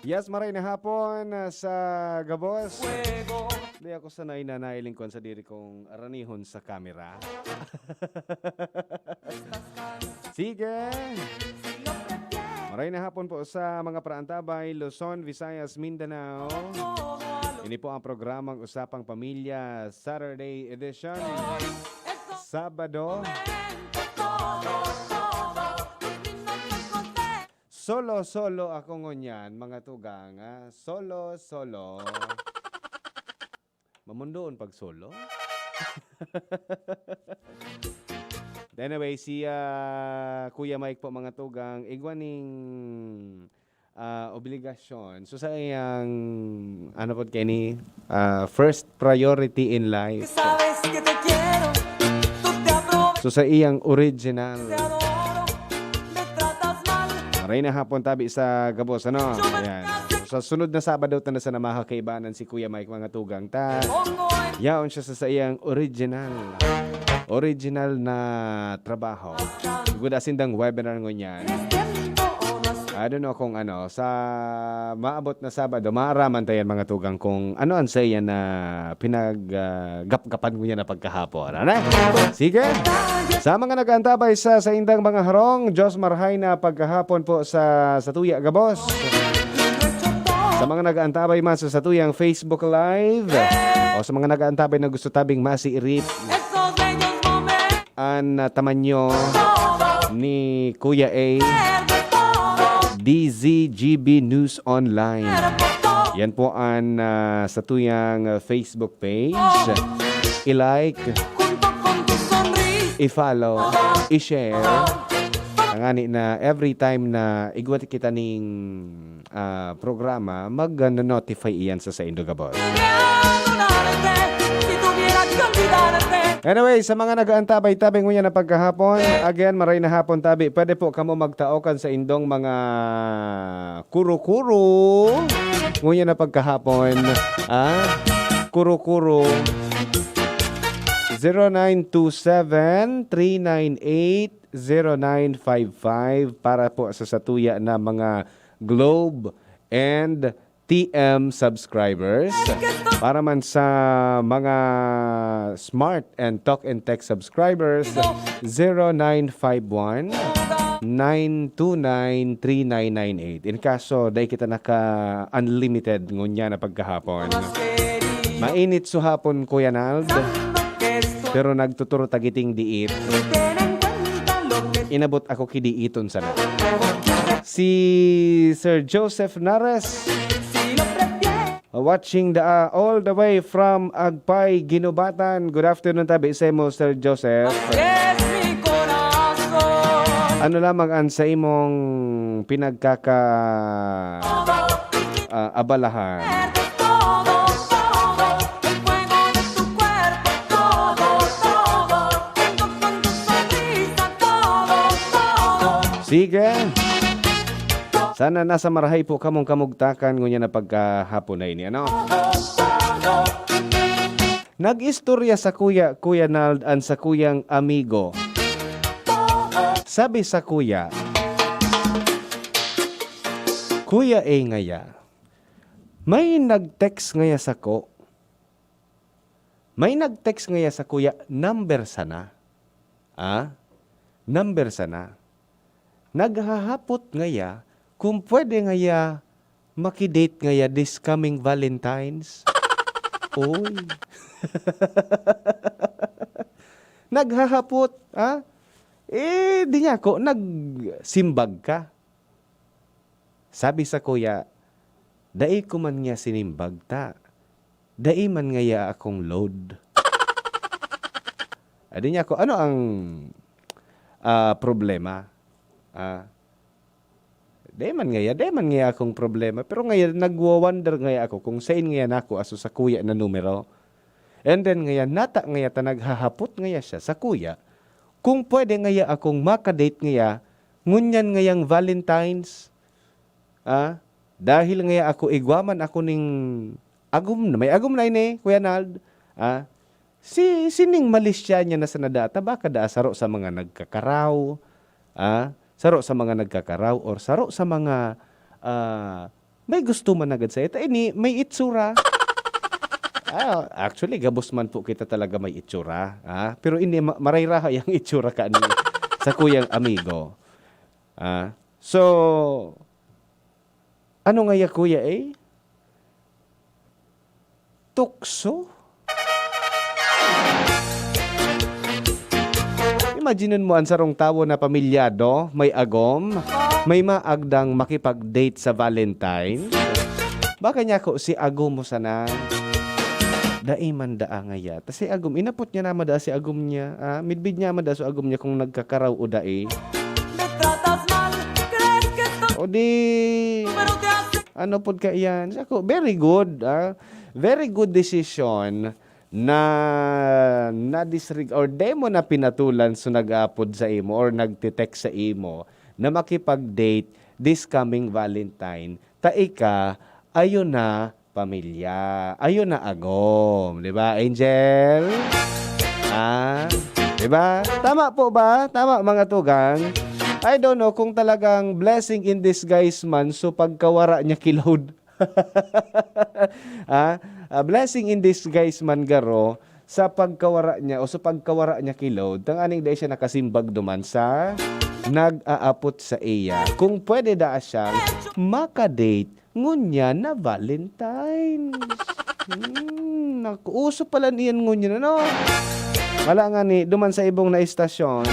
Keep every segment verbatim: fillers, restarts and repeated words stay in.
Yes, maray na hapon, ah, sa gabos. Di ako sanay na nailing kon sadiri kong aranihon sa kamera. Sige. Maray na hapon po sa mga paraantabay, Luzon, Visayas, Mindanao. Ini po ang programang Usapang Pamilya, Saturday edition. Sabado. Solo-solo ako ngunyan, mga tugang, ah. Solo-solo. Mamundoon pag solo? Anyway, si, ah, Kuya Mike po, mga tugang, igwa ning, ah, obligasyon. So, sa iyang, ano po, Kenny, ah, first priority in life. Sabes que te quiero, tú te aprovechas, So, sa iyang original. Te adoro, me tratas mal. Maray na hapon tabi sa gabos, ano? Ayan. Sa sunod na Sabado, ta na sana makakaibanan si Kuya Mike, mga tugang, ta yaon siya sa saiyang original, original na trabaho. Good as indang webinar ngunyan. I don't know kung ano, sa maabot na Sabado, maaraman tayan, mga tugang, kung ano ang saiya na pinag, ah, gapgapan ngunyan na pagkahapon. Ano? Sige. Sa mga nag-aantabay sa saindang mga harong, Diyos marhay na pagkahapon po sa, sa tuya gabos. Sa mga nag-aantabay man sa satuyang Facebook Live, o sa mga nag-aantabay na gusto tabing masiirip an, ah, tamanyo ni Kuya A, D Z G B News Online. Yan po an, ah, satuyang, ah, Facebook page. I-like, i-follow, i-share. Tangani na every time na igwa kita ning, ah, programa, mag, ah, notify iyan sa saindo gabos. Anyway, sa mga nag-aantabay-tabay ngunyan na pagkahapon, again, maray na hapon tabi. Pwede po kamo magtao kan saindong mga kuro-kuro ngunyan na pagkahapon. Ah? Kuro-kuro. Zero nine two seven, three nine eight, zero nine five five para po sa satuya na mga Globe and T M subscribers. Para man sa mga Smart and Talk and Text subscribers, zero nine five one, nine two nine, three nine nine eight. In kaso, dai kita naka-unlimited ngunyan na pagkahapon. Mainit sa hapon, Kuya Nald. Pero nagtuturo tagiting diit. Inabot ako ki diiton sana. Si Sir Joseph Nares, watching the, ah, all the way from Agpay, Guinobatan. Good afternoon tabi sa imo, Sir Joseph. Ano lamang ang sa imong pinagkaka, ah, abalahan? Sige. Sana nasa marahay po kamong kamugtakan ngunyan na pagkahapon na ini, ano? Nag-istorya sakuya, Kuya Nald, an sakuyang amigo. Sabi sakuya, "Kuya A ngaya, may nag-text ngaya sako. May nag-text ngaya sakuya, number sana." Ah? Number sana. Naghahapot ngaya kung pwede ngaya maki-date ngaya this coming Valentine's. Uy. Naghahapot, ha? Eh, di niya ako, nagsimbag ka. Sabi sakuya, "Dai ko man ngaya sinimbag ta. Dai man ngaya akong load." Adi niya ako, "Ano ang, ah, problema?" Ah, "Dai man ngaya, dai man ngaya akong problema. Pero ngaya, nagwa-wonder ngaya ako kung sain ngaya nako aso sakuya na numero." And then ngaya, nata ngaya ta naghahapot ngaya siya sakuya kung pwede ngaya akong maka-date ngaya ngunyan ngayang Valentine's. Ah, dahil ngaya ako, igwa man ako ning agom na, may agom na ini, Kuya Nald. Ah, si, sining malisya niya na sana data, baka daa saro sa mga nagkakaraw, ah, saro sa mga nagkakaraw or saro sa mga, ah, May gusto man agad sa'yo. Ta ini, may itsura. Ah, actually, gabos man po kita talaga may itsura, ah. Pero ini, ma-, marayrahay ang itsura ka ni sa kuyang amigo. Ah, so, ano ngaya, kuya, eh? Tukso? Imagine mo ang sarong tawo na pamilyado, may agom, may maagdang makipag-date sa Valentine. Baka niya ako, si agom mo sana. Dai man daa ngaya. Ta si agom, inapot niya naman daa si agom niya. Ah, midbid niya man daa sa agom niya kung nagkakaraw o dai. O di, ano pod ka iyan? Sa ako, very good, ah. Very good decision na na-disreg-, or dai mo na pinatulan so nag-aapod sa imo or nagte-text sa imo na makipag-date this coming Valentine. Ta ika, ayo na pamilya. Ayo na agom. Di ba, Angel? Ah, di ba? Tama po ba? Tama, mga tugang? I don't know kung talagang blessing in disguise man, so pagkawara niya ki load. Ah, a blessing in disguise man garo sa pagkawara niya o sa pagkawara niya ki load, tanganing dai siya nakasimbag duman sa nag-aapot sa iya. Kung pwede daa siyang maka-date ngunyan na Valentine's. Hmm, naku, uso pala niyan ngunyan, ano? Wala nga ni, duman sa ibong na istasyon,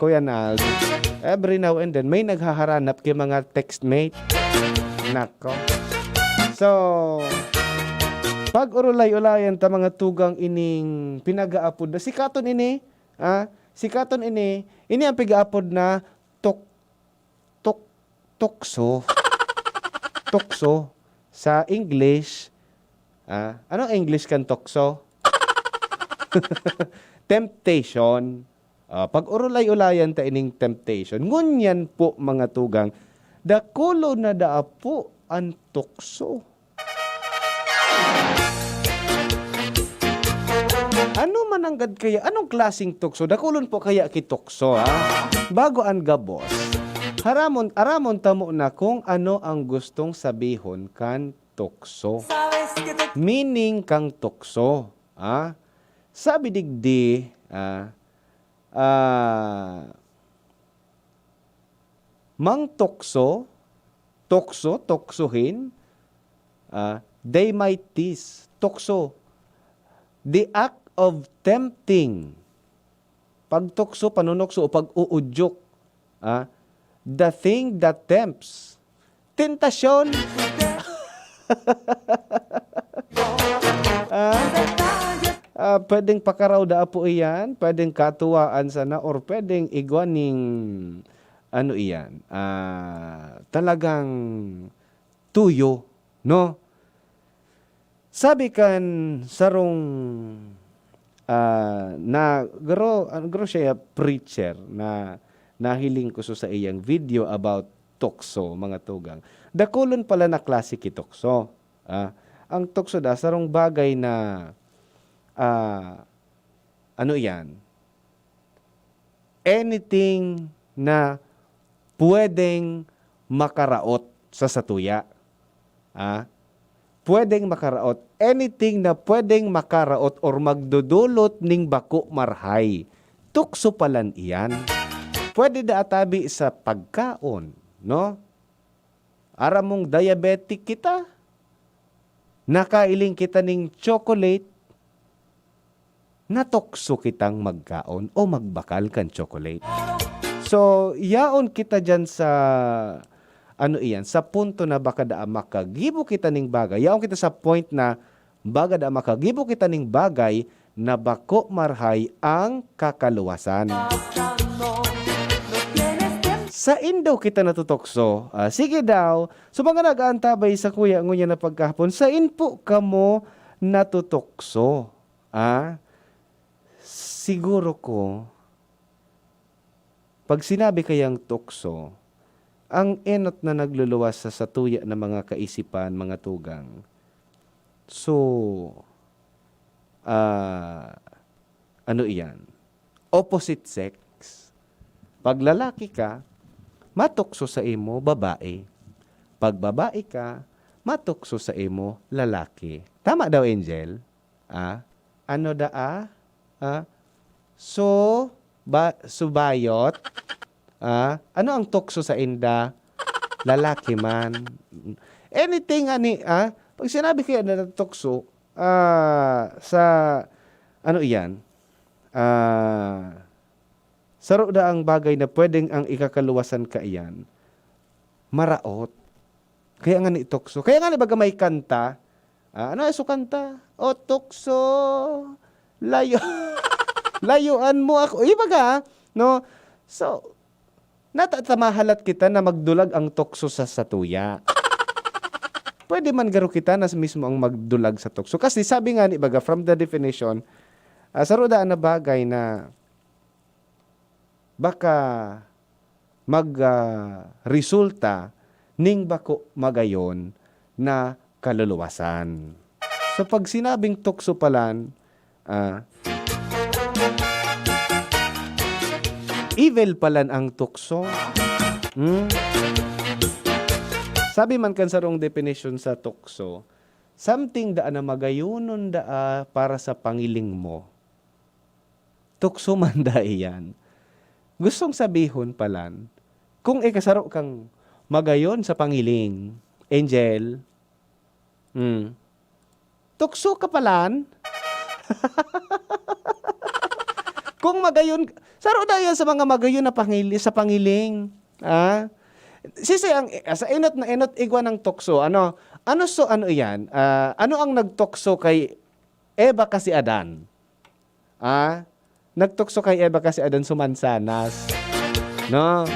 Kuya Nald, every now and then, may naghaharanap kay mga textmate. Nako. So, pag-urulay-ulayan ta mga tugang ining pinag-aapod na, sikaton ini, ah, sikaton ini, ini ang pig-aapod na tok-, tok-, tukso. Tukso. Sa English, ah, anong English kan tukso? Temptation. Ah, pag-urulay-ulayan ta ining temptation. Ngunyan po, mga tugang, dakulon na daa po an tukso. Ano man nanggad kaya? Anong klaseng tukso? Dakulon po kaya ki tukso, ha? Bago an gabos, haramon, aramon tamo na kung ano ang gustong sabihon kan tukso. Meaning kang tukso, ha? Sabi digdi, ah, ah, mangtukso, tukso, tuksohin, ah, they might tease, tukso, the act of tempting. Pagtukso, panunukso o pag-uudyok, ah, the thing that tempts. Tentasyon. Ah, ah, pwedeng pakaraw daa po iyan, pwedeng katuwaan sana, or pwedeng igwa ning, ano iyan, ah, talagang tuyo, no? Sabi kan sarong, ah, na garo, ah, garo siya preacher na nahiling ko sa iyang video about tukso, mga tugang. Dakulon pala na klase ki tukso. Ah, ang tukso da, sarong bagay na, ah, ano iyan? Anything na pwedeng makaraot sa satuya. Ah, pwedeng makaraot. Anything na pwedeng makaraot or magdudulot ning bako marahay. Tukso palan iyan. Pwede da atabi sa pagkaon, no? Aram mong diabetic kita? Nakailing kita ning chocolate, natukso kitang magkaon o magbakal kan chocolate. So, yaon kita diyan sa, ano iyan, sa punto na baka daa makagibo kita ning bagay. Yaon kita sa point na baga daa makagibo kita ning bagay na bako marahay ang kakaluwasan. Sain daw kita natutukso? Ah, sige daw. So, mga nag-aantabay sa kuya ngunyan na pagkahapon, sain po kamo natutukso? Ah, siguro ko, pag sinabi kayang tukso, ang enot na nagluluwas sa satuya na mga kaisipan, mga tugang. So, ah, ano iyan? Opposite sex. Pag lalaki ka, matukso sa imo, babae. Pag babae ka, matukso sa imo lalaki. Tama daw, Angel? Ah? Ano daa? Ah? So, ba, subayot? Ah? Ano ang tukso sa inda? Lalaki man. Anything ani, ah? Pag sinabi kaya na tukso, ah, sa, ano iyan? Ah, saro da ang bagay na pwedeng ang ikakaluwasan ka iyan, maraot. Kaya nga ni tukso. Kaya nga ni baga may kanta, ah, ano ay so kanta? "O tukso, layo, layuan mo ako." Ibaga, no? So, natatamahalat kita na magdulag ang tukso sa satuya. Pwede man garo kita na mismo ang magdulag sa tukso. Kasi sabi nga ni baga, from the definition, ah, saro daan na bagay na baka mag, ah, resulta ning bako magayon na kaluluwasan. So, pag sinabing tukso palan, ah, evil palan ang tukso. Hmm? Sabi man kan sarong definition sa tukso, something daan na magayonon daa para sa pangiling mo. Tukso man daa iyan. Gustong sabihon palan, kung ikasaro kang magayon sa pangiling, Angel, hmm, tukso ka palan? Kung magayon, saro daa iyan sa mga magayon na pangili-, sa pangiling. Ah? Sisi ang, sa enot na enot igwa ng tukso, ano, ano so, ano iyan? Ah, ano ang nagtukso kay Eva kasi Adan? Ah? Nagtukso kay Eva kasi Adan sumansanas. No?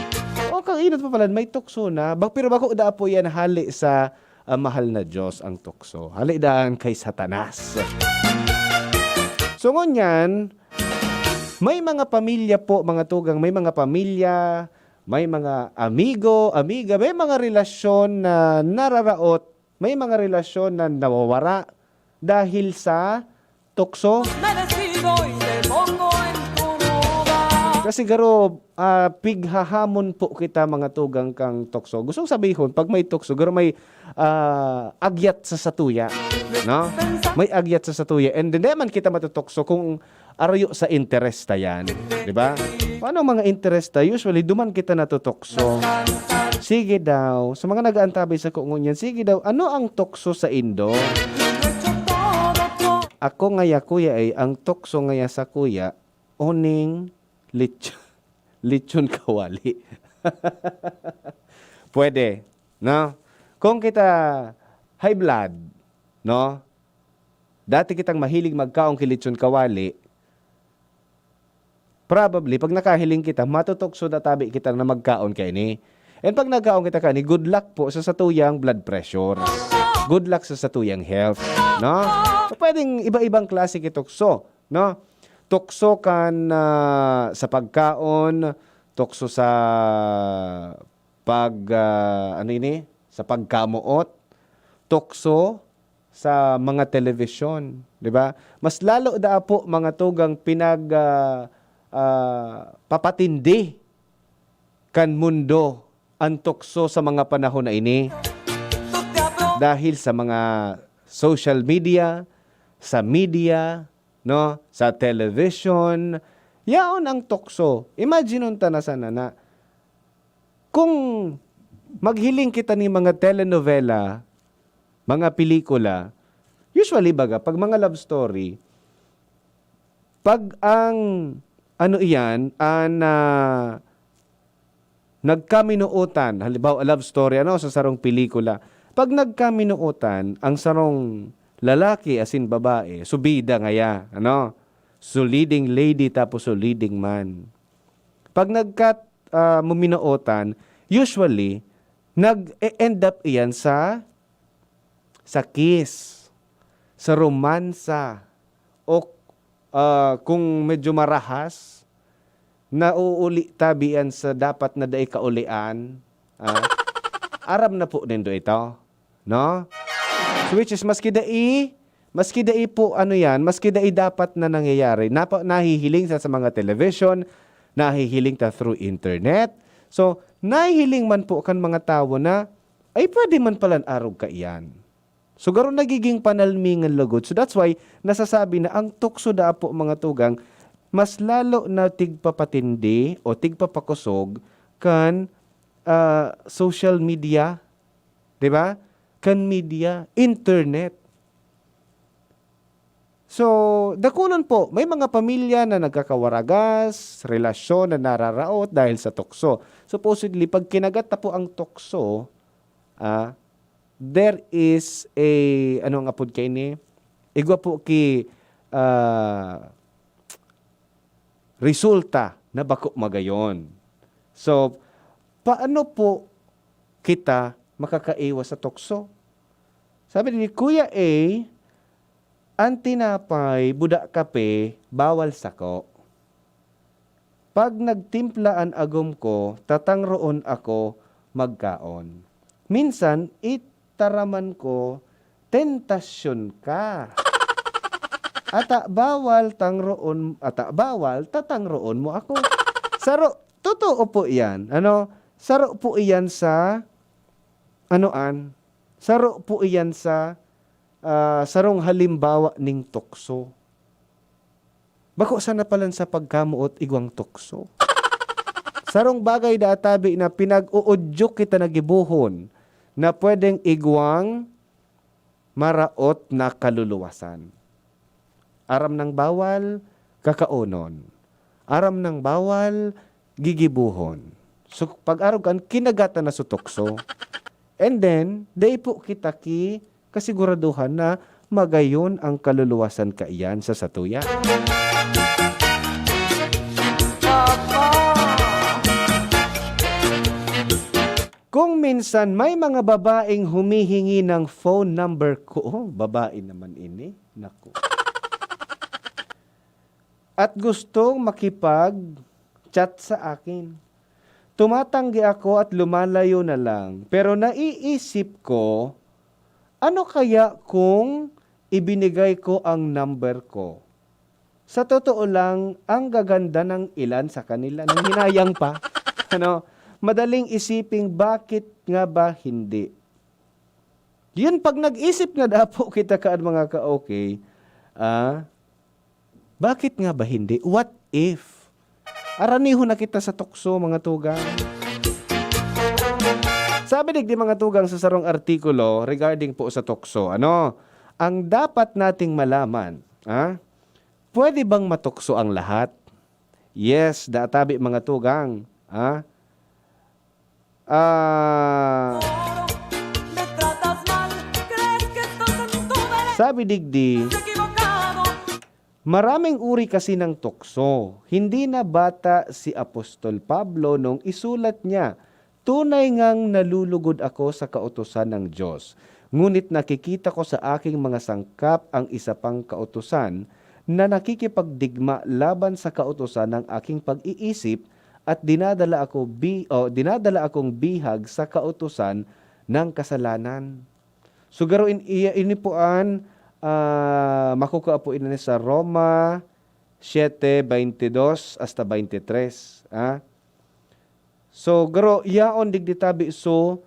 O, kang enot pa palan, may tukso na. Ba-, pero bako daa po iyan hali sa, ah, mahal na Diyos ang tukso. Hali daan kay Satanas. So, ngunyan, may mga pamilya po, mga tugang, may mga pamilya, may mga amigo, amiga, may mga relasyon na nararaot, may mga relasyon na nawawara dahil sa tukso. Merecido y de poco en tu boca. Kasi garo, ah, pighahamon po kita, mga tugang, kang tukso. Gustong sabihon, pag may tukso, garo may, ah, agyat sa satuya, no? May agyat sa satuya. And hindi man kita matutukso kung arayo sa interes ta yan. Di ba? Paano ang mga interes ta? Usually, duman kita natutukso. Sige daw, sa mga nag-aantabay sa ko ngunyan, sige daw, ano ang tukso sa indo? Ako ngaya, kuya, ay ang tukso ngaya sa kuya, oning lich-, lechon kawali. Pwede, no? Kung kita high blood, no? Dati kitang mahilig magkaon ki lechon kawali, probably, pag nakahiling kita, matutukso na tabi kita na magkaon kaini. And pag nagkaon kita kaini, good luck po sa satuyang blood pressure. Good luck sa satuyang health, no? So, pwedeng iba-ibang klase ki tukso, no? Tukso kan, ah, sa pagkaon, tukso sa pag, ah, ano ini? Sa pagkamoot, tukso sa mga telebisyon, di ba? Mas lalo daa po, mga tugang, pinag, ah, ah, papatindi kan mundo ang tukso sa mga panahon na ini. Dahil sa mga social media, sa media, no, sa television, yaon ang tukso. Imagine ta na sana na kung maghiling kita ni mga telenovela, mga pelikula, usually baga, pag mga love story, pag ang, ano iyan, an, ah, nagkaminootan, halimbawa, love story, ano, sa sarong pelikula, pag nagkaminootan ang sarong lalaki asin babae, so bida ngaya, ano? So leading lady tapos so leading man. Pag nagkat-, ah, maminootan, usually, nag-e-end up iyan sa, sa kiss, sa romansa, o, ah, kung medyo marahas, nauuli tabi iyan sa dapat na dai kaulian. Ah, aram na po nindo ito, no? So, which is, maski dai, maski dai po, ano yan, maski dai dapat na nangyayari, napa-, nahihiling sa, sa mga television, nahihiling ta through internet. So, nahihiling man po kan mga tawo na, ay, pwede man palan arog kaiyan. So, garo nagiging panalmingan lugod. So, that's why nasasabi na ang tukso daa po, mga tugang, mas lalo na tigpapatindi o tigpapakosog kan, ah, social media, di ba? Kan media, internet. So, dakulan po, may mga pamilya na nagkakawaragas, relasyon na nararaot dahil sa tukso. Supposedly, pag kinagat na po ang tukso, ah, there is a, ano ang apod kaini? Igwa po ki, ah, resulta na bako magayon. So, paano po kita makakaiwas sa tukso? Sabi ni Kuya A, "Ang tinapay, buda kape, bawal sako. Pag nagtimpla an agom ko, tatangroon ako magkaon. Minsan, itaraman ko, tentasyon ka. Ata bawal tangroon, ata bawal, tatangroon mo ako." Saro, totoo po iyan. Ano? Saro po iyan sa, ano an? Saro po iyan sa, ah, sarong halimbawa ning tukso. Bako sana palan sa pagkamoot igwang tukso. Sarong bagay daa tabi na pinag-uudyok kita na gibohon na pwedeng igwang maraot na kaluluwasan. Aram nang bawal, kakaonon. Aram nang bawal, gigibohon. So, pag-arog kan, kinagatan na sa tukso. And then, dai po kita ki kasiguraduhan na magayon ang kaluluwasan kaiyan sa satuya. Kung minsan may mga babaeng humihingi ng phone number ko, oh, babae naman ini, naku. At gustong makipag-chat sa akin. Tumatanggi ako at lumalayo na lang. Pero naiisip ko, ano kaya kung ibinigay ko ang number ko? Sa totoo lang, ang gaganda ng ilan sa kanila, nanghinayang pa. Ano, madaling isiping bakit nga ba hindi? Yun, pag nag-isip nga dapo kita kaan, mga ka-okay, ah, bakit nga ba hindi? What if? Aranihon na kita sa tukso, mga tugang. Sabi digdi, mga tugang, sa sarong artikulo regarding po sa tukso, ano, ang dapat nating malaman, ah, pwede bang matukso ang lahat? Yes, daa tabi, mga tugang, ah. Ah, sabi digdi, maraming uri kasi ng tukso. Hindi na bata si Apostol Pablo nung isulat niya, "Tunay ngang nalulugod ako sa kautusan ng Diyos, ngunit nakikita ko sa aking mga sangkap ang isa pang kautusan na nakikipagdigma laban sa kautusan ng aking pag-iisip at dinadala ako bi-, o dinadala akong bihag sa kautusan ng kasalanan." So, garo in-, iya, ini po an, ah, makukua po ini sa Roma siete, baintidos hasta baintitres, ah. So, garo, yaon digdi tabi so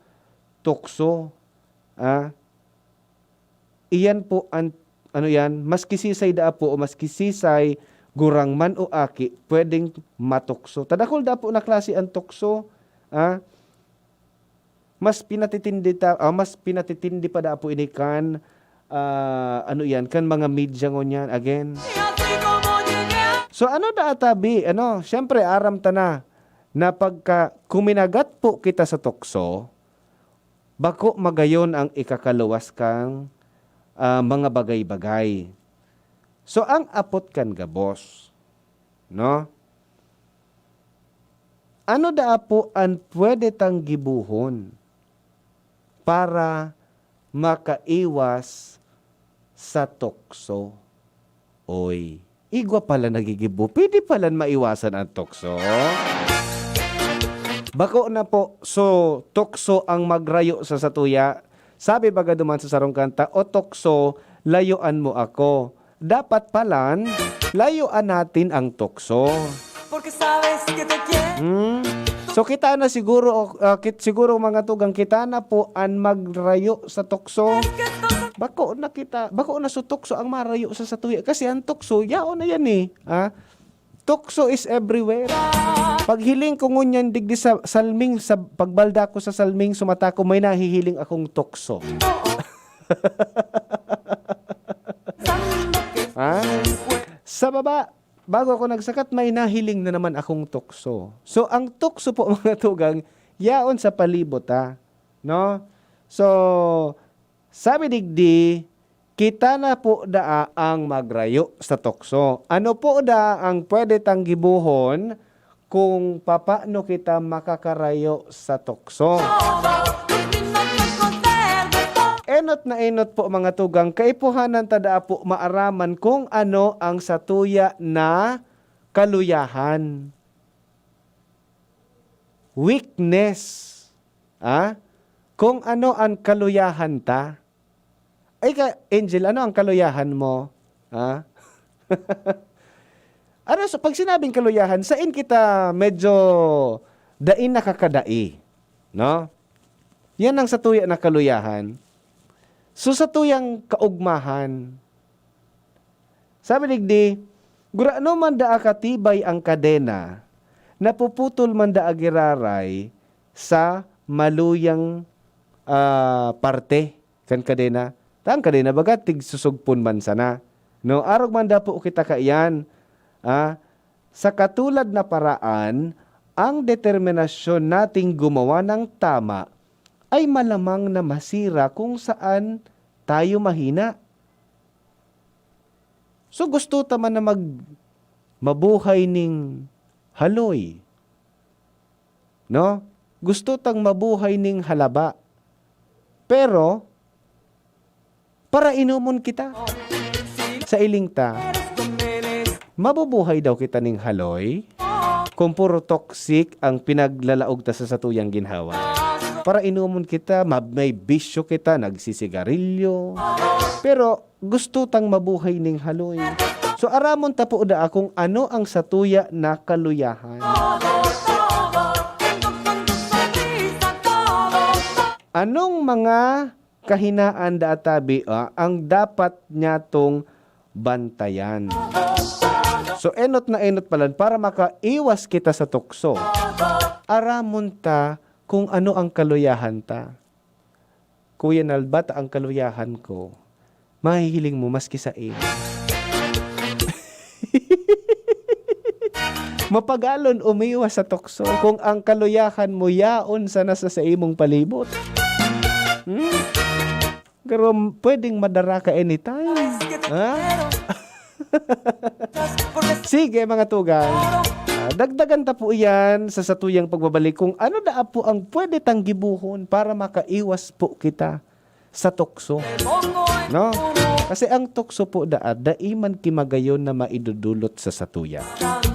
tukso, ah. Iyan po an, ano yan, maski sisay daa po o maski sisay gurang man o aki, pwedeng matukso. Tadakol daa po na klase an tukso, ah. Mas pinatitindi ta-, ah, mas pinatitindi pa daa po ini kan, ah, ano yan, kan mga media ngunyan. Again. So, ano daa tabi? Ano, siyempre, aram ta na na pagka kuminagat po kita sa tukso, bako magayon ang ikakaluwas kang, ah, mga bagay-bagay. So, ang apot kan gabos, no? Ano daa po an pwede tang gibohon para makaiwas sa tukso? Oy, igwa pala nagigibo. Pwede palan maiwasan ang tukso. Bako na po, so, tukso ang magrayo sa satuya. Sabi baga duman sa sarong kanta, "O tukso, layoan mo ako." Dapat palan, layoan natin ang tukso. Porque sabes que te quiero. Hmm? So, kita na siguro, ah, kit-, siguro, mga tugang, kita na po an magrayo sa tukso. Bako na kita, bako na su tukso ang marayo sa satuya. Kasi ang tukso, yaon na yan eh. Ha? Tukso is everywhere. Paghiling ko ngunyan digdi sa salming, sa pagbalda ko sa salming, sumata ko, may nahihiling akong tukso. Ha? Sa baba, bago ako nagsakat, may nahiling na naman akong tukso. So, ang tukso po, mga tugang, yaon sa palibot, ha? No? So, sabi digdi, kita na po daa ang magrayo sa tukso. Ano po daa ang pwede tang gibohon kung papaano kita makakarayo sa tukso? Enot na enot po, mga tugang, kaipuhanan ta daa po maaraman kung ano ang satuya na kaluyahan. Weakness. Ah? Kung ano ang kaluyahan ta. Ay ka, Angel, ano ang kaluyahan mo? Ha? Ano, so, pag sinabing kaluyahan, sain kita medyo dai nakakadai, no? Yan ang satuya na kaluyahan. So, satuyang kaugmahan, sabi digdi, gurano man daa katibay ang kadena, napuputol man daa giraray sa maluyang, ah, parte kan kadena. Ta ang kadena baga tigsusugpon man sana. No, arog man dapo kita kaiyan, ah, sa katulad na paraan, ang determinasyon nating gumawa ng tama ay malamang na masira kung saan tayo mahina. So, gusto ta man na mag-, mabuhay ning haloy, no? Gusto tang mabuhay ning halaba. Pero, parainomon kita. Sa iling ta, mabubuhay daw kita ning haloy kung puro toxic ang pinaglalaog ta sa satuyang ginhawa. Parainomon kita, ma-, may bisyo kita, nagsisigarilyo. Pero gusto tang mabuhay ning haloy. So, aramon ta po daa kung ano ang satuya na kaluyahan. Anong mga kahinaan daa tabi, ah, ang dapat nyatong bantayan? So, enot na enot palan, para makaiwas kita sa tukso, aramon ta kung ano ang kaluyahan ta. Kuya Nal, bata ang kaluyahan ko. Mahihiling mo maski sain. Mapagalon umiwas sa tukso kung ang kaluyahan mo yaon sana sa saimong palibot. Hmm? Pero pwedeng madara ka anytime. Ha? Sige, mga tugang. Ah, dagdagan ta po iyan sa satuyang pagbabalik kung ano daa po ang pwede tang gibohon para makaiwas po kita sa tukso. No? Kasi ang tukso po daa, dai man ki magayon na maidudulot sa satuya.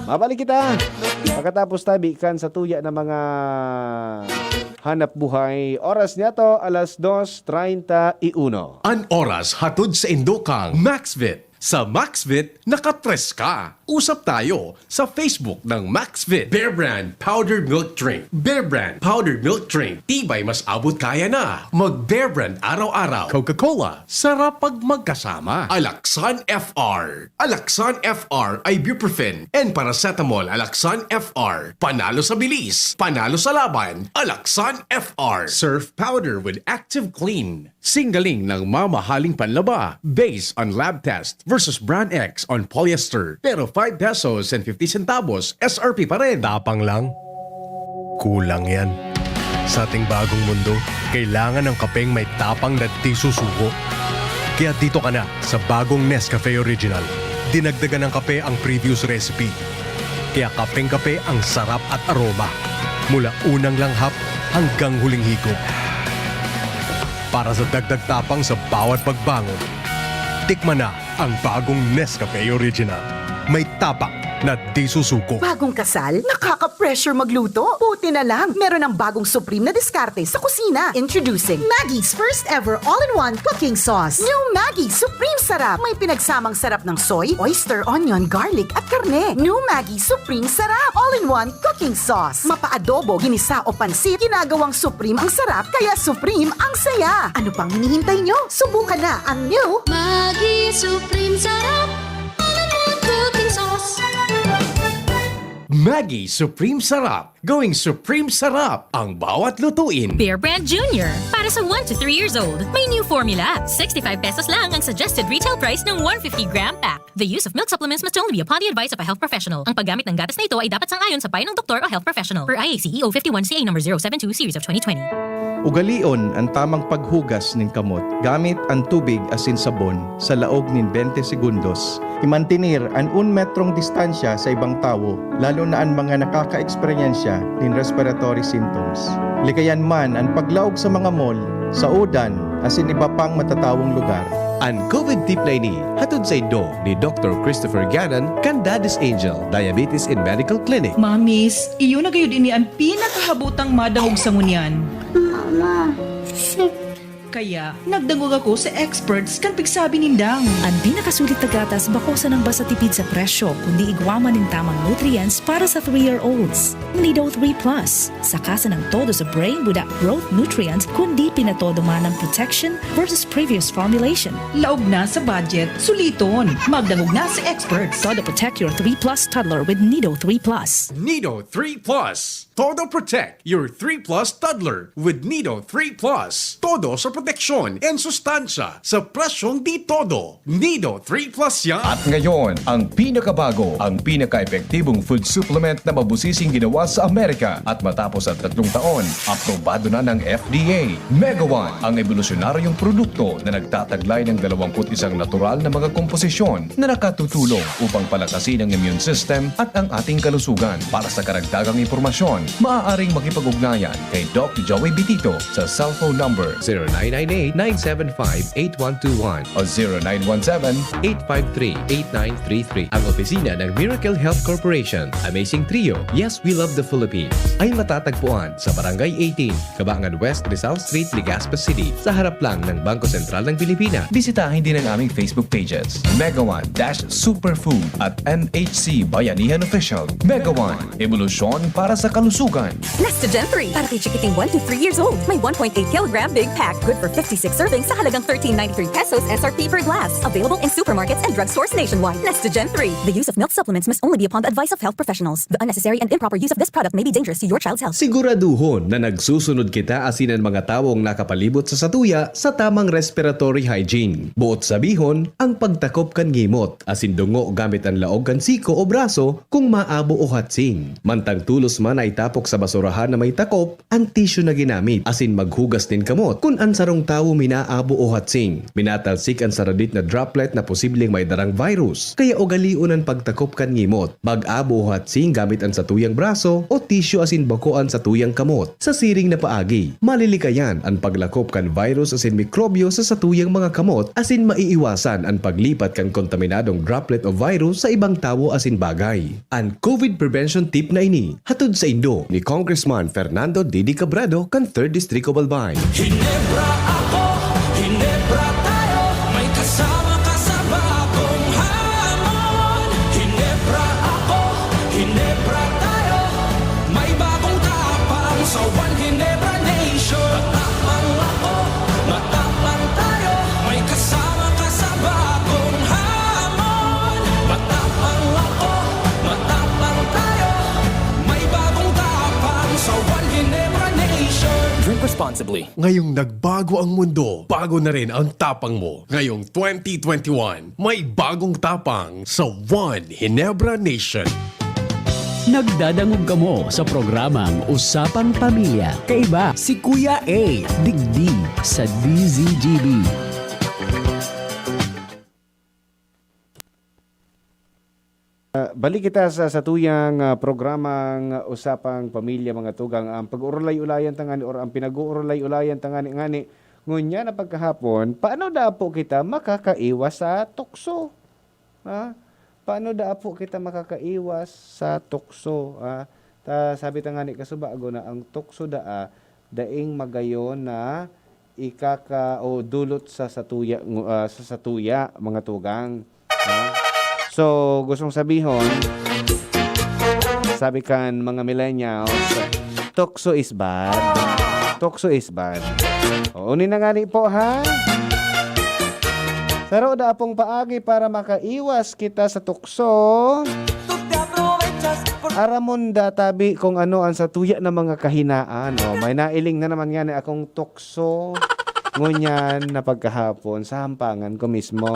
Mabalik kita pakatapos tabi kan satuya na mga hanap buhay. Oras niya to, alas dos treinta y uno. An oras hatod sa indokang Maxvit. Sa Maxvit, nakatres ka. Usap tayo sa Facebook ng Maxvit. Bear Brand Powdered Milk Drink. Bear Brand Powdered Milk Drink. Tibay mas abot kaya na. Mag Bear Brand araw-araw. Coca-Cola. Sarap pag magkasama. Alaxan F R. Alaxan F R ibuprofen and paracetamol. Alaxan F R. Panalo sa bilis. Panalo sa laban. Alaxan F R. Surf powder with active clean. Singgaling ng mamahaling panlaba, based on lab test, versus Brand X on polyester, pero five pesos and fifty centavos S R P pa rin. Tapang lang. Kulang yan. Sa ating bagong mundo, kailangan ng kapeng may tapang na di susuko. Kaya dito ka na sa bagong Nescafe Original. Dinagdagan ng kape ang previous recipe. Kaya kapeng-kape ang sarap at aroma. Mula unang langhap hanggang huling higop. Para sa dagdag tapang sa bawat pagbangon, tikman na ang bagong Nescafe Original. May tapang na di susuko. Bagong kasal? Nakaka-pressure magluto? Buti na lang, meron ng bagong supreme na diskarte sa kusina. Introducing Maggie's first ever all-in-one cooking sauce. New Maggi Supreme Sarap. May pinagsamang sarap ng soy, oyster, onion, garlic, at karne. New Maggi Supreme Sarap. All-in-one cooking sauce. Mapa-adobo, ginisa o pansit, ginagawang supreme ang sarap, kaya supreme ang saya. Ano pang hinihintay nyo? Subukan na ang new Maggi Supreme Sarap. All-in-one cooking sauce. Maggi Supreme Sarap. Going Supreme Sarap ang bawat lutuin. Bear Brand Junior. Para sa one to three years old, may new formula. Sixty-five pesos lang ang suggested retail price ng one fifty gram pack. The use of milk supplements must only be upon the advice of a health professional. Ang paggamit ng gatas na ito ay dapat sang-ayon sa payo ng doktor o health professional. Per I A C E O fifty-one C A number zero seven two series of twenty twenty. Ugalion an tamang paghugas nin kamot gamit an tubig asin sabon sa laog nin twenty segundos. Imantener an un metrong distansya sa ibang tawo, lalo na an mga nakakaeksperyensya nin respiratory symptoms. Likayan man an paglaog sa mga mall, sa udan, asin iba pang matatawong lugar. An COVID tip na ini hatod saindo ni Doktor Christopher Gannon kan Daddy's Angel Diabetes and Medical Clinic. Mamis, iyo na gayud ini an pinakahabotang madangog sa ngunyan. Mama, sick. Kaya, nagdangog ako sa experts kan pigsabi nindang. An pinakasulit na gatas bako sanang basta tipid sa presyo, kundi igwa man nin tamang nutrients para sa three-year-olds. Nido three plus. Saka sanang todo sa brain buda growth nutrients, kundi pinatodo man ang protection versus previous formulation. Laog na sa budget, suliton. Magdangog na sa experts. Todo protect your three plus toddler with Nido three plus. Nido three plus. Todo protect your three plus toddler with Nido three plus. Todo sa proteksyon and sustansya sa presyong di todo. Nido three plus yan. At ngayon, ang pinakabago, ang pinaka-epektibong food supplement na mabusising ginawa sa Amerika. At matapos ang tatlong taon, aprobado na ng F D A. Mega One, ang ebolusyonaryong produkto na nagtataglay ng dalawang put isang natural na mga komposisyon na nakatutulong upang palakasin ang immune system at ang ating kalusugan. Para sa karagdagang impormasyon, maaaring makipag-ugnayan kay Doc Joey Bitito sa cellphone number zero nine nine eight, nine seven five, eight one two one o zero nine one seven, eight five three, eight nine three three. Ang opisina ng Miracle Health Corporation, Amazing Trio, Yes, We Love the Philippines, ay matatagpuan sa Barangay eighteen, Cabangan West, Rizal Street, Legazpi City, sa harap lang ng Bangko Sentral ng Pilipinas. Bisitahin din ang aming Facebook pages, Mega One dash Superfood at M H C Bayanihan Official. Mega One, ebolusyon para sa kalusugan. Nestogen three, para kay chikiting one to three years old. May one point eight kilogram big pack. Good for fifty-six servings sa halagang thirteen ninety-three pesos S R P per glass. Available in supermarkets and drugstores nationwide. Nestogen three. The use of milk supplements must only be upon the advice of health professionals. The unnecessary and improper use of this product may be dangerous to your child's health. Siguraduhon na nagsusunod kita asin an mga tawong nakapalibot sa satuya sa tamang respiratory hygiene. Buot sabihon, ang pagtakop kan ngimot asin dungo gamit an laog kan siko o braso kung maabo o hatsing. Mantang tolos man na itapok sa basurahan na may takop an tissue na ginamit asin maghugas nin kamot kun an sarong tawo minaabo o hatsing. Minatalsik an saradit na droplet na posibleng may darang virus, kaya ugalion an pagtakop kan ngimot. Mag-abo o hatsing gamit an satuyang braso o tissue asin bako an satuyang kamot. Sa siring na paagi, malilikayan an paglakop kan virus asin mikrobyo sa satuyang mga kamot asin maiiwasan an paglipat kan kontaminadong droplet o virus sa ibang tawo asin bagay. An COVID prevention tip na ini hatod saindo ni Congressman Fernando Didi Cabrado kan Third District of Albay. Hinebra ako, Hinebra tayo, may kasama ka sa bagong hamon. Hinebra ako, Hinebra tayo, may bagong tapang sa One Hinebra Nation. Matapang ako, matapang tayo, may kasama ka sa bagong hamon. Matapang ako, matapang tayo, may bagong tapang sa One Hinebra Nation. Drink responsibly. Ngayong nagbago ang mundo, bago na rin ang tapang mo. Ngayong twenty twenty-one, may bagong tapang sa One Hinebra Nation. Nagdadangog kamo sa programang Usapang Pamilya. Kaiba si Kuya A, digdi sa D Z G B. Ah, balik kita sa satuyang, ah, programang Usapang Pamilya, mga tugang. Ang pag-uurulay-ulayan ta ngani or ang pinag-uurulay-ulayan ta ngani, ngani, ngunyan na pagkahapon, paano daw po kita makakaiwas sa tukso? Ha? Paano daa po kita makakaiwas sa tukso, ah? Ta, sabi ta ngani kasubago na ang tukso daa daing magayon na ikaka-, o dulot sa satuya, ngu-, ah, sa satuya, mga tugang. Ah? So, gustong sabihon, sabi kan mga millennials, "Tukso is bad." Tukso is bad. O, uni na ngani po, ha? Saro da apong paagi para makaiwas kita sa tukso. Aramon da tabi kung ano ang satuya na mga kahinaan. O, may nailing na naman ngani akong tukso. Ngunyan na pagkahapon, sa hampangan ko mismo,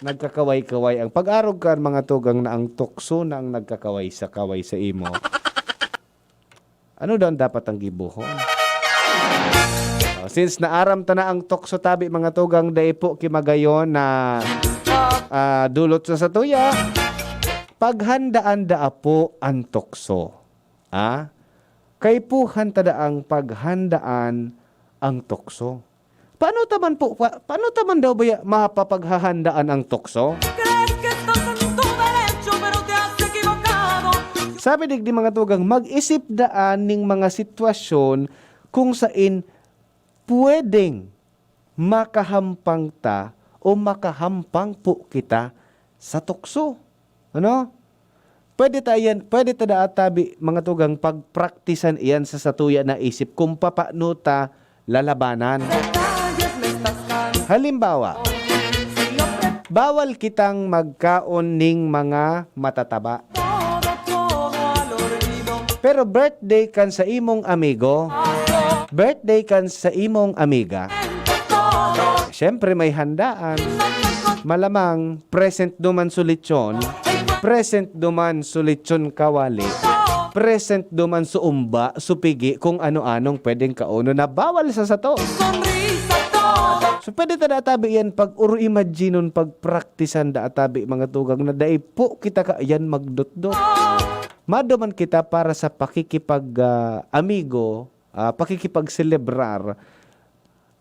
nagkakaway-kaway ang pag-arog kan mga tugang na ang tukso na ang nagkakaway sa kaway sa imo. Ano daw ang dapat ang gibohon? O, since naaram ta na ang tukso tabi, mga tugang, dai po ki magayon na, ah, dulot sa satuya, paghandaan daa po ang tukso. Ah? Kaipuhan ta daang paghandaan ang tukso. Paano ta man po, pa-, paano ta man daw baya mapapaghahandaan ang tukso? Crees que estás en tu derecho, pero te has equivocado. Sabi digdi, mga tugang, mag-isip daan ning mga sitwasyon kung sain pwedeng makahampang ta o makahampang po kita sa tukso. Ano? Pwede ta iyan, pwede ta daa tabi, mga tugang, pagpraktisan iyan sa satuya na isip kung papaano ta lalabanan. Halimbawa, bawal kitang magkaon ning mga matataba. Pero birthday kan sa imong amigo, birthday kan sa imong amiga, siyempre may handaan. Malamang, present duman so lechon, present duman so lechon kawali, present duman so umba, so pigi, kung ano-anong pwedeng kaonon na bawal sa sato. So, pwede ta daa tabi iyan pag-oro-imaginon, pagpraktisan daa tabi, mga tugang, na dai po kita kaiyan magdotdot. Maduman kita para sa pakikipag, ah, amigo, ah, pakikipagselebrar.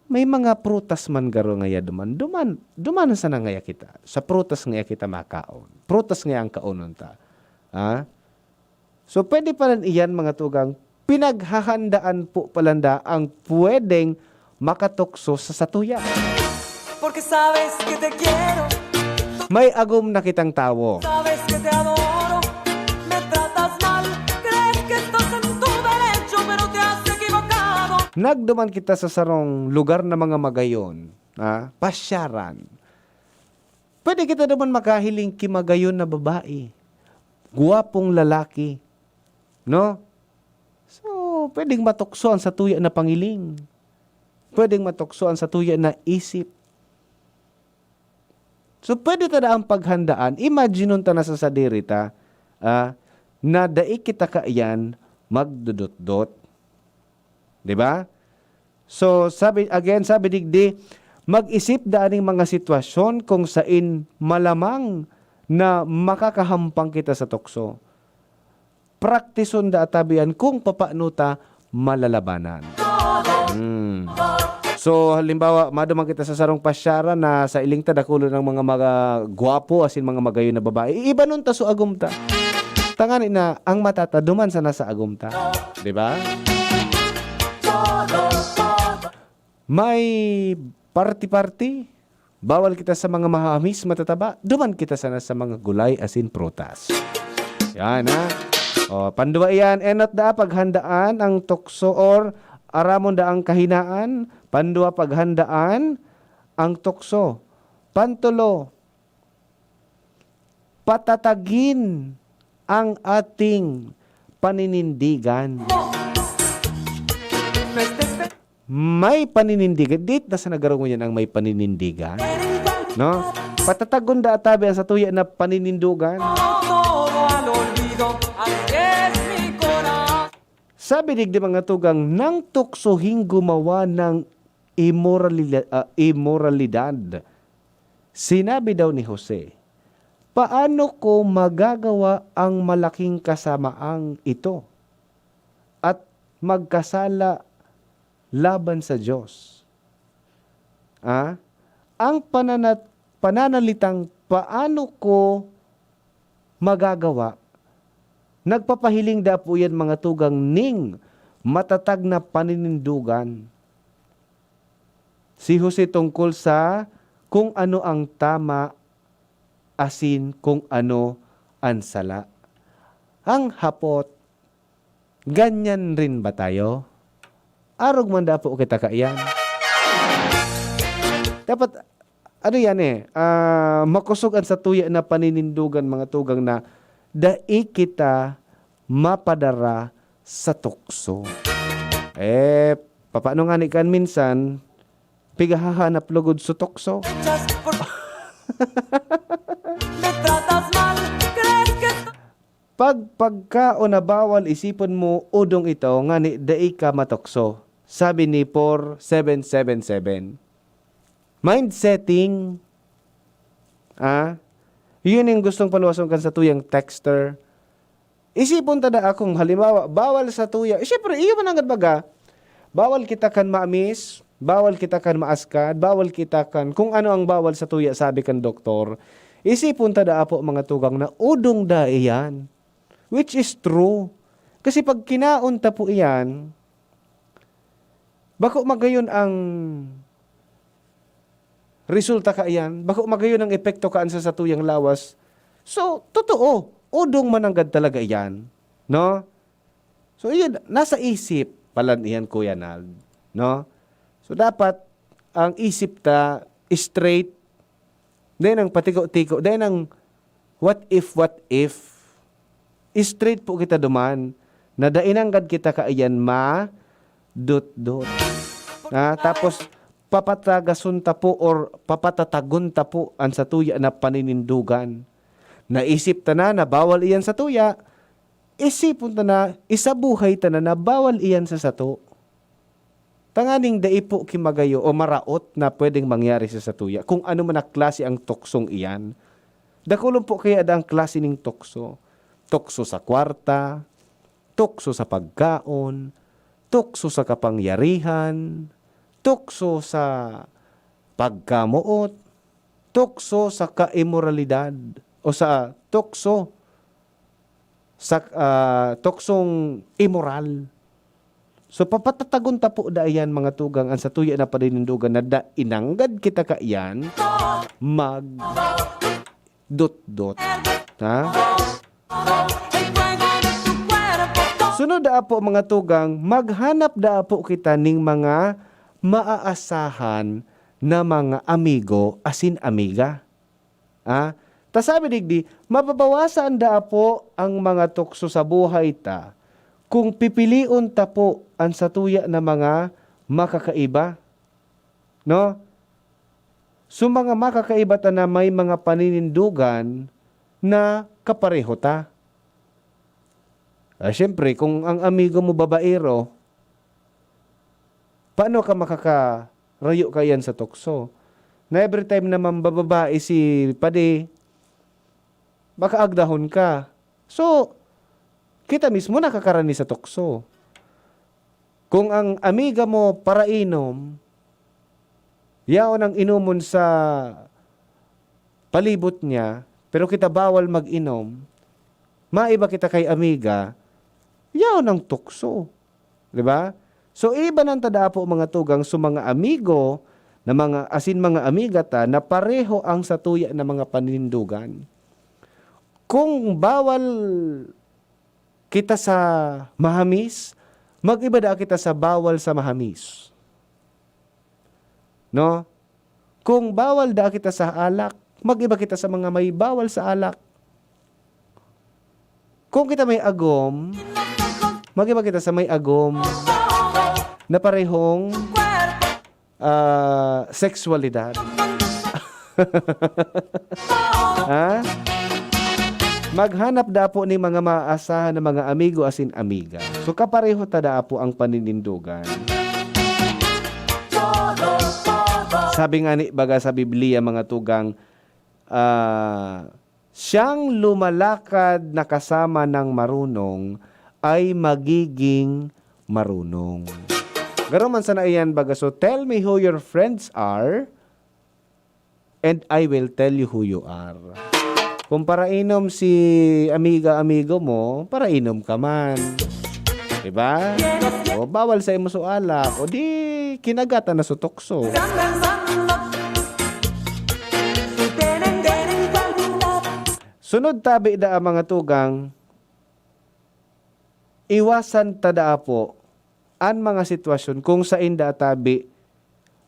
May mga prutas man garo ngaya duman. Duman, duman sana ngaya kita. Sa prutas ngaya kita makaon. Prutas ngaya ang kaonon ta. Ah? So, pwede pa rin iyan, mga tugang, pinaghahandaan po pala nda ang pwedeng makatukso sa satuya. Porque sabes que te quiero. May agom na kitang tawo. Sabes que te adoro. Me tratas mal. Crees que estás en tu derecho, pero te has equivocado. Nagduman kita sa sarong lugar na mga magayon, ah, pasyaran. Pwede kita duman makahiling ki magayon na babae, gwapong lalaki, no? So, pwedeng matukso ang satuya na pangiling. Pwedeng matukso ang satuya na isip. So, pwede ta daang paghandaan. Imaginon ta na sa sadiri ta, ah, na dai kita kaiyan magdudutdot. Di ba? So, sabi, again, sabi digdi, mag-isip daa ning mga sitwasyon kung sain malamang na makakahampang kita sa tukso. Praktison daa tabi iyan kung papaano ta malalabanan. Hmm. So, halimbawa, maduman kita sa sarong pasyaran na sa iling ta dakulon ang mga, mga gwapo, asin mga magayon na babae. Iibanon ta so agom ta. Tangani na ang mata ta duman sana sa agom ta. Di ba? May party-party. Bawal kita sa mga mahamis, matataba. Duman kita sana sa mga gulay asin prutas. Yan, ha? O, pandua iyan, enot daa paghandaan ang tukso or aramon daang kahinaan. Pandua, paghandaan ang tukso. Pantulo, patatagin ang ating paninindigan. May paninindigan. Di ta sana garo ngunyan ang may paninindigan. No? Patatagon daa tabi ang satuya na paninindugan. Sabi digdi, mga tugang, nang tuksohing gumawa ng imoralila-, ah, imoralidad, sinabi daw ni Jose, "Paano ko magagawa ang malaking kasamaang ito at magkasala laban sa Diyos?" Ah? Ang pananat-, pananalitang "paano ko magagawa. Nagpapahiling daa po iyan, mga tugang, ning matatag na paninindogan si Jose tungkol sa kung ano ang tama asin kung ano an sala. Ang hapot, ganyan rin ba tayo? Arog man dapo kita kaiyan. Dapat, ano yan eh, ah, makosog an satuya na paninindogan, mga tugang, na dai kita mapadara sa tukso. Eh, papaano nga ni kan minsan, pigahahanap lugod sa tukso? Pag pagkaon na bawal isipon mo, udong ito, ngani dai ka matukso, sabi ni four seven seven seven. Mind setting, ah, yun yung gustong paluwason kan satuyang texter. Isipon ta daa kung halimbawa, bawal satuya. Eh, siyempre, iyo man nanggad baga. Bawal kita kan maamis, bawal kita kan maaskad, bawal kita kan kung ano ang bawal satuya, sabi kan doktor. Isipon ta daa po, mga tugang, na udong daa iyan. Which is true. Kasi pag kinaon ta po iyan, bako magayon ang resulta kaiyan, bako magayon ang epekto kaan sa satuyang lawas. So, totoo, udong man nanggad talaga iyan, no? So, iyan, nasa isip palan iyan, Kuya Nald, no? So, dapat ang isip ta straight, dai nang patiko-tiko, dai nang what if, what if. Straight po kita duman, na dai nanggad kita kaiyan madotdot. Ah, tapos, papatagason ta po or papatatagon ta po an satuya na paninindogan. Naisip ta na, na bawal iyan satuya, isipon ta na, isabuhay ta na, na bawal iyan sa sato. Tanganing dai po ki magayo o maraot na pwedeng mangyari sa satuya, kung ano man na klase ang tuksong iyan. Dakulon po kaya daa ang klase ning tukso. Tukso sa kwarta, tukso sa pagkaon, tukso sa kapangyarihan, tukso sa pagkamoot, tukso sa kaimoralidad, o sa tukso sa, ah, tuksong imoral. So, papatatagon ta po daa iyan, mga tugang, an satuya na paninindogan na dai nanggad kita kaiyan magdotdot. Ha? Sunod daa po, mga tugang, maghanap daa po kita ning mga maaasahan na mga amigo asin amiga. Ah, ta sabi digdi, mababawasan daa po ang mga tukso sa buhay ta kung pipilion ta po an satuya na mga makakaiba, no? So, mga makakaiba ta na may mga paninindogan na kapareho ta. Ah, siyempre, kung ang amigo mo babaero, paano ka makakarayo kaiyan sa tukso? Na every time na mambababae si padi, makaagdahon ka. So, kita mismo nakakarani sa tukso. Kung ang amiga mo parainom, yaon ang inomon sa palibot niya, pero kita bawal mag-inom, maiba kita kay amiga, yaon ang tukso. Di ba? So, ibanan ta daa po, mga tugang, so mga amigo na mga, asin mga amiga ta na pareho ang satuya na mga paninindogan. Kung bawal kita sa mahamis, mag-iba daa kita sa bawal sa mahamis. No? Kung bawal daa kita sa alak, mag-iba kita sa mga may bawal sa alak. Kung kita may agom, mag-iba kita sa may agom na parehong, ah, sexualidad. Ha? Maghanap daa po ning mga maaasahan na mga amigo asin amiga. So, kapareho ta daa po ang paninindogan. Sabi nga ni, baga sa Biblia, mga tugang, ah, "Siyang lumalakad na kasama ng marunong ay magiging marunong." Garo man sana iyan, baga, so, "Tell me who your friends are, and I will tell you who you are." Kung parainom si amiga, amigo mo, parainom ka man. Diba? O, bawal sa imo so alak. O di, kinagatan na so tukso. Sunod tabi da ang mga tugang, iwasan ta da apo an mga sitwasyon kung sain da tabi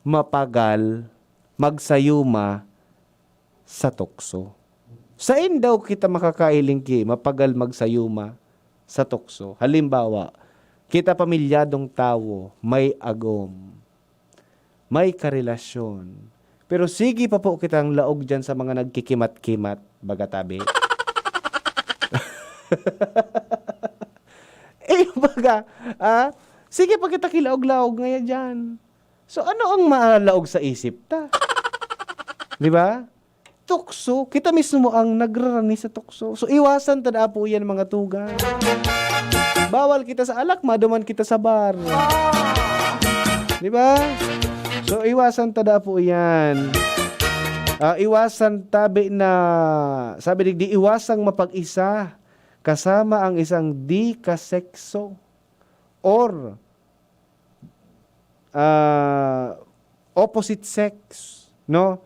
mapagal magsayuma sa tukso. Sain daw kita makakahiling ki mapagal magsayuma sa tukso? Halimbawa, kita pamilyadong tawo, may agom, may karelasyon, pero sige pa po kitang laog diyan sa mga nagkikimat-kimat, baga tabi. Eh, baga, ah, sige pa kita kilaog-laog ngaya diyan. So, ano ang maalaog sa isip ta? Di ba? Tukso, kita mismo ang nagrarani sa tukso. So, iwasan ta da po yan, mga tugang. Bawal kita sa alak, maduman kita sa bar. Di ba? So, iwasan ta da po yan. Ah, iwasan tabi na, sabi digdi, iwasang mapag-isa kasama ang isang di kasekso or, ah, opposite sex, no?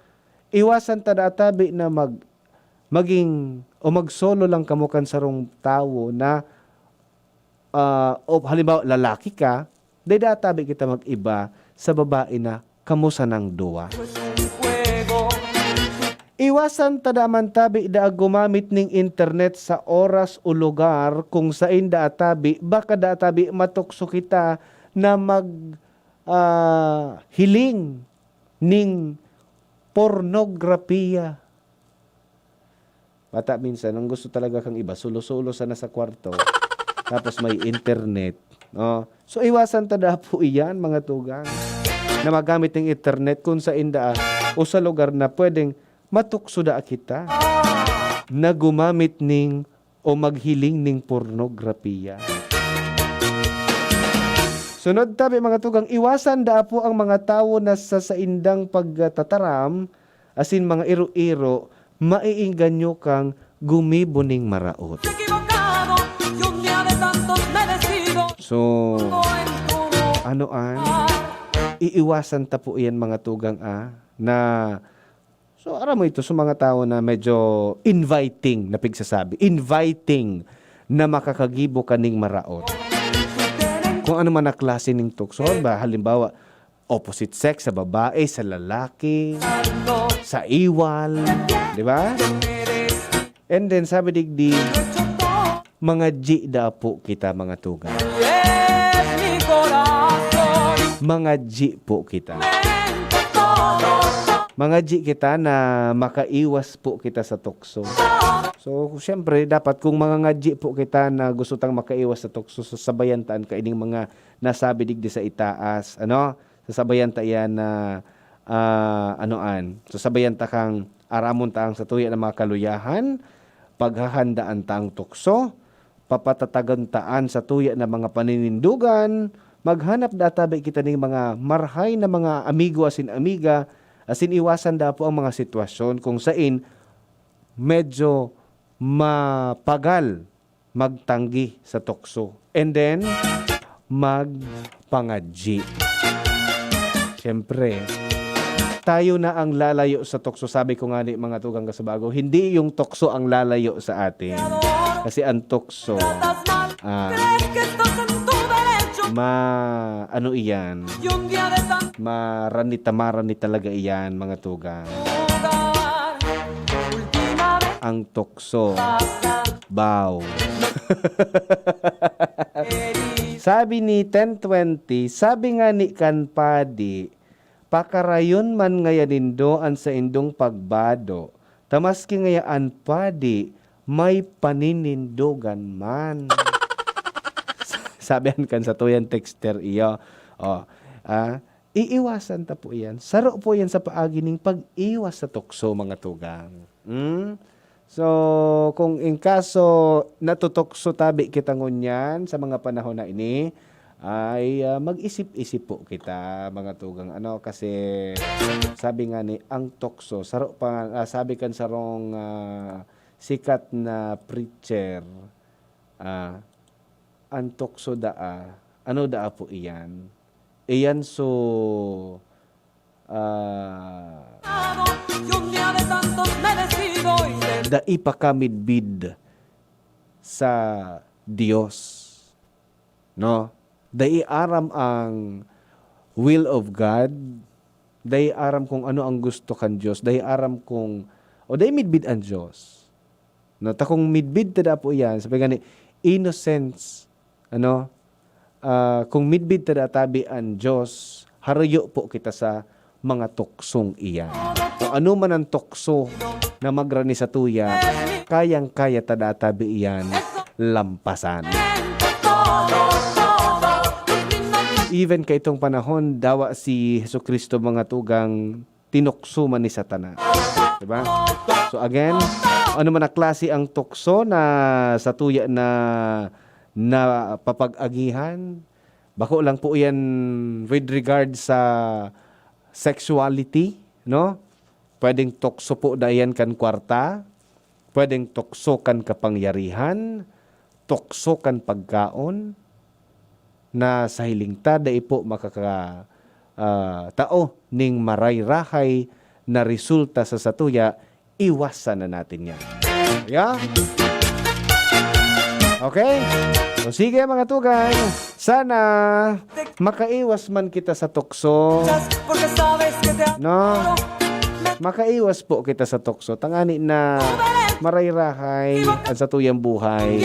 Iwasan ta da tabi na mag-, maging o magsolo lang kamo kan sarong tawo na, ah, o halimbawa, lalaki ka, dai da tabi kita mag-iba sa babae na kamo sanang duwa. Iwasan ta da man tabi da gumamit ning internet sa oras o lugar kung sain da tabi, baka da tabi matukso kita na mag, ah, hiling ning pornograpiya. Bata minsan, ang gusto talaga kang iba, solo-solo sana sa kwarto, tapos may internet, no? So, iwasan ta da po iyan, mga tugang, na magamit ng internet kung sain da o sa lugar na pwedeng matukso da kita na gumamit ning o maghiling ning pornograpiya. Sunod tabi, mga tugang, iwasan da po ang mga tawo na sa saindang pagtataram asin mga iro-iro, maiengganyo kang gumibo ning maraot. Equivocado, y un día de tantos me decido. So, pongo en tu ano an? Iiwasan ta po iyan, mga tugang, ah, na, so, aram mo ito, sa mga tawo na medyo inviting na pigsasabi, inviting na makakagibo ka ning maraot. Kung ano man na klase ning tukso, ba, halimbawa, opposite sex sa babae, sa lalaki, sa iwal, di ba? And then, sabi digdi, mga G da po kita, mga tugang. Mga G po kita. Mga G kita na makaiwas po kita sa tukso. So, siyempre, dapat kung mga ngadji po kita na gusto tang makaiwas sa tukso, sasabayan ta an kaining mga nasabi digdi sa itaas, ano? Sasabayan ta iyan na, ah, anoan? Sasabayan ta kang aramon ta ang satuya na mga kaluyahan, paghahandaan ta ang tukso, papatatagan ta an satuya na mga paninindogan, maghanap da tabi kita ning mga marhay na mga amigo asin amiga, asin iwasan da po ang mga sitwasyon kung sain medyo mapagal magtanggi sa tukso. And then, magpangadji. Siyempre, tayo na ang lalayo sa tukso. Sabi ko nga ni mga tugang kasubago, hindi yung tukso ang lalayo sa atin. Kasi ang tukso, ah, ma-, ano iyan? Maranita-marani talaga iyan, mga tugang. Ang tukso. Baw. Sabi ni ten twenty, sabi nga ni kan padi, "Pakarayon man ngaya nindo an saindong pagbado, ta maski ngaya an padi may paninindogan man." Sabi an kan satuyang texter iyo. Oh, ah, iiwasan ta po iyan. Saro po iyan sa paagi ning pag-iwas sa tukso, mga tugang. Hmm? So, kung in kaso natutokso tabi kita ngunyan sa mga panahon na ini, ay, ah, mag-isip-isip po kita, mga tugang, ano, kasi sabi nga ni, ang tokso, saro pa, ah, sabi kan sarong, ah, sikat na preacher, ah, an tukso daa, ano daa po iyan? Iyan so, ah, dai pa ka midbid sa Dios, no? Dai aram ang will of God, dai aram kung ano ang gusto kan Dios, dai aram kung, o dai midbid an Dios. No, ta kung midbid ta daa po iyan, sabi gani, innocence, ano, ah, kung midbid ta daa tabi an Dios, harayo po kita sa mga tuksong iyan. So, ano man ang tukso na magrani sa tuya, kayang-kaya ta daa tabi iyan lampasan. Even kaitong panahon, dawa si Jesu-Cristo, mga tugang, tinukso man ni Satanas. Diba? So again, ano man na klase ang tukso na sa tuya na, na papag-agihan, bako lang po yan with regard sa sexuality, no? Pwedeng tukso po da yan kan kwarta, pwedeng tukso kan kapangyarihan, tukso kan pagkaon, na sa hiling ta dai po makaka-, ah, tao ning marayrahay na resulta sa satuya, iwasan na natin yan. Yeah? Okay? So sige, mga tugang, sana makaiwas man kita sa tukso. No? Makaiwas po kita sa tukso. Tangani na marayrahay ang satuyang buhay.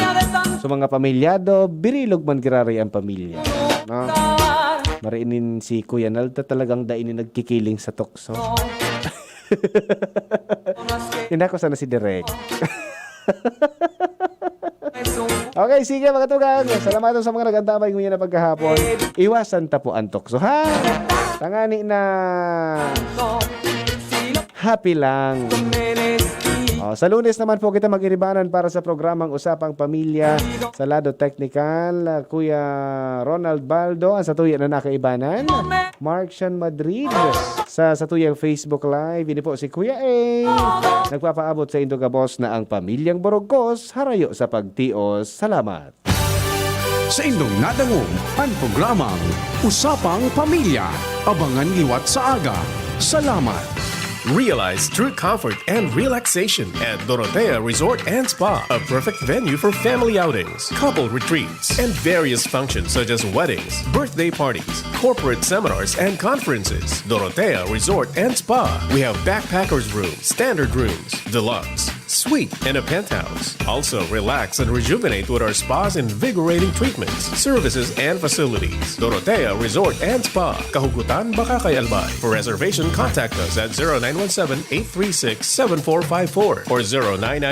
So, mga pamilyado, birilog man giraray ang pamilya. No? Mariinin si Kuya Nalta talagang dai ni nagkikiling sa tukso. Hindi ako sana si Direk. Okay, sige, mga tugang. Salamat sa mga nag-antabay ngunyan na pagkahapon. Iwasan ta po ang tukso, ha? Tangani na happy lang. Oh, sa Lunes naman po kita mag-iribanan para sa programang Usapang Pamilya. Sa lado teknikal, ah, Kuya Ronald Baldo, ang satuya na nakaibanan. Mark Sean Madrid sa satuyang Facebook Live. Ini po si Kuya A. Nagpapaabot sa indo gabos na ang pamilyang Borogkos harayo sa pagtios. Salamat. Sa indong nadangog an programang Usapang Pamilya. Abangan liwat sa aga. Salamat. Realize true comfort and relaxation at Dorotea Resort and Spa, a perfect venue for family outings, couple retreats, and various functions such as weddings, birthday parties, corporate seminars, and conferences. Dorotea Resort and Spa. We have backpackers room, standard rooms, deluxe, suite, and a penthouse. Also, relax and rejuvenate with our spa's invigorating treatments, services, and facilities. Dorotea Resort and Spa, Kahugutan, Bacacay, Albay. For reservation, contact us at zero nine one seven, eight three six, seven four five four or zero nine